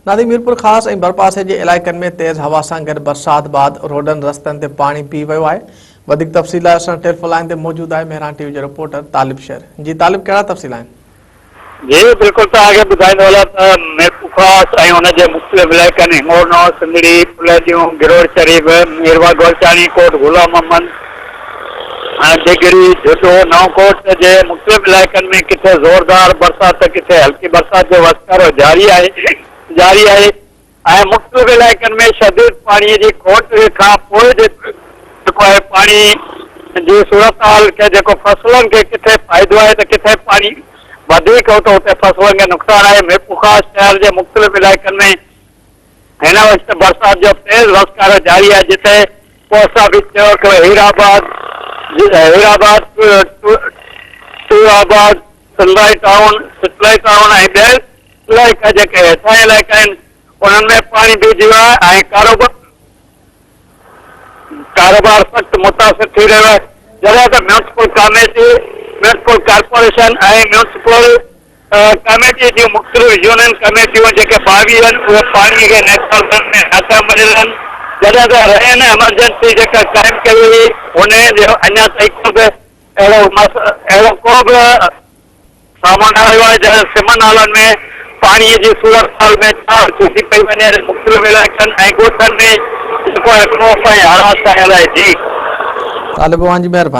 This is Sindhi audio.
نادي ميرپورخاص ۽ ڀرپاسي جي علائقن ۾ تيز هوا سان گڏ برسات بعد روڊن رستن تي پاڻي پي ويو آهي وڌيڪ تفصيل لاء اسان ٽيليفون لائين تي موجود آهي مهراڻ ٽي وي جو رپورٽر طالب شير جي طالب ڪهڙا تفصيل آهن. جي بلڪل توهان کي ٻڌائيندو هلان ته ميرپورخاص ۽ ان جي مختلف علائقن هڱورنو، سنڌڙي، پليجون، گروڙ شريف، ميرواهه گولچاڻي، ڪوٽ غلام محمد، ڊگهڙي، جهڏو، نئون ڪوٽ جي مختلف علائقن ۾ ڪٿي زوردار برسات ته ڪٿي هلڪي برسات جو وسڪارو جاري آهي جاري آهي ۽ مختلف علائقن ۾ شديد پاڻي جي کوٽ کان پوء جيڪو آهي پاڻي جي صورتحال کي جيڪو فصلن کي ڪٿي فائدو آهي ته ڪٿي پاڻي وڌيڪ هو ته اتي فصلن کي نقصان آهي ميرپورخاص شهر جي مختلف علائقن ۾ هن وقت برسات جو تيز وسڪارو جاري آهي جتي post office Chowk, Hirabad, Hirabad, Toor Abad, Sindhri town, satellite town ۽ ٻيا علائقا جيڪي هيٺاهين علائقا آهن انهن ۾ پاڻي بيهجي ويو آهي ۽ ڪاروبار ڪاروبار سخت متاثر ٿي رهيو آهي جڏهن ته municipal committee, municipal corporation ۽ municipal committee جون مختلف يونين ڪميٽيون جيڪي 22 آهن اهي پاڻي کي نيڪال ڪرڻ ۾ ناڪام بڻيل آهن جڏهن ته رين ايمرجنسي جيڪا قائم ڪئي وئي هئي ان جو اڃا تائين ڪو به اهڙو اهڙو ڪو به سامان نه آيو آهي جڏهن سم نالن ۾ پاڻي جي صورتحال ۾ ڇا ٿي پئي وڃي مختلف علائقن ۽ ڳوٺن ۾ جيڪو آهي خوف ۽ هراس ڇانيل آهي جي. طالب اوهان جي مهرباني.